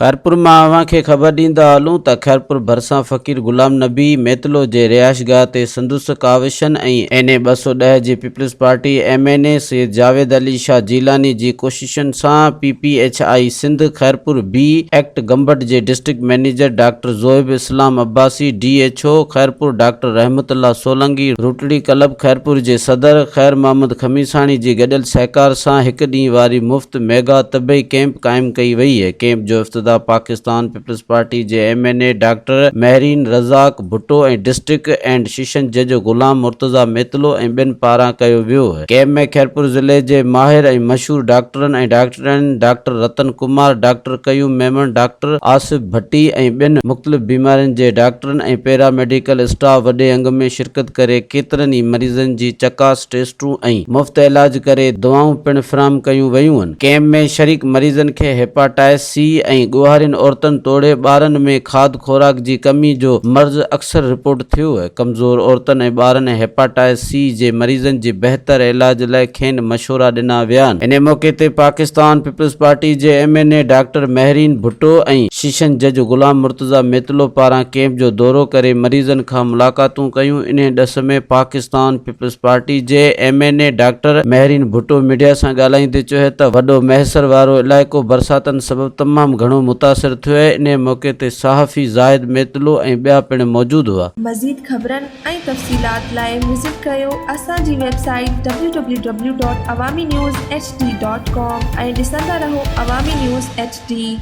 خيرپور مان اوهان کي خبر ڏيندا هلون ته خيرپور ڀرسان فقير غلام نبي ميتلو جي رهائشگاهه تي سندس ڪاوشن ۽ اين اي 210 جي peoples party M N A Syed Javed Ali Shah Jilani جي ڪوششن سان P P H I Sindh Khairpur B act Gambat جي district manager doctor Zohaib Islam Abbasi D H O Khairpur doctor Rahmat Ullah Solangi Rotary club Khairpur جي صدر خير محمد خميساڻي جي گڏيل سهڪار سان هڪ ڏينهن واري مفت ميگا طبعي ڪئمپ قائم ڪئي وئي. ڪئمپ جو افتتاح پاڪستان پيپلز پارٽي جي M N A doctor Mehreen Razzaq Bhutto ۽ district and session جج غلام مرتضيٰ ميتلو ۽ ٻين پاران ڪيو ويو. ڪئمپ ۾ خيرپور ضلعي جي ماهر ۽ مشهور ڊاڪٽرن ۽ ڊاڪٽرياڻين doctor Ratan Kumar, doctor Qayyum Memon, doctor Asif Bhatti ۽ ٻين مختلف بيمارين جي ڊاڪٽرن ۽ پيرا ميڊيڪل اسٽاف وڏي انگ ۾ شرڪت ڪري ڪيترن ئي مريضن جي چڪاس، ٽيسٽون ۽ مفت علاج ڪري دوائون پڻ فراهم ڪيون ويون. ڪئمپ ۾ شريڪ مريضن کي هيپاٽائس سي ۽ ڳوهارين عورتن توڙي ٻارن ۾ کاڌ خوراڪ جي ڪمي جو مرض اڪثر رپورٽ ٿيو. ڪمزور عورتن ۽ ٻارن ۽ هيپاٽائس سي جي مريضن جي بهتر علاج لاء کين مشورا ڏنا ويا. ان موقعي تي پاڪستان پيپلز پارٽي جي M N A doctor Mehreen Bhutto ۽ session جج غلام مرتضيٰ ميتلو پاران ڪئمپ جو دورو ڪري مريضن کان ملاقاتون ڪيون. انهي ڏس ۾ پاڪستان پيپلز پارٽي جي M N A doctor Mehreen Bhutto media سان ڳالهائيندي چيو ته وڏو مهيسر وارو علائقو برساتن سبب تمام گهڻو متاثر ٿيو آهي، انهي موقعي تي صحافي زاهد ميتلو ۽ ٻيا پڻ موجود هئا. مزيد خبرن ۽ تفصيلات لاء وزٽ ڪريو اسان جي website W W W dot Awami news H D dot com ۽ ڏسندا رهو عوامي نيوز ايڇ ڊي.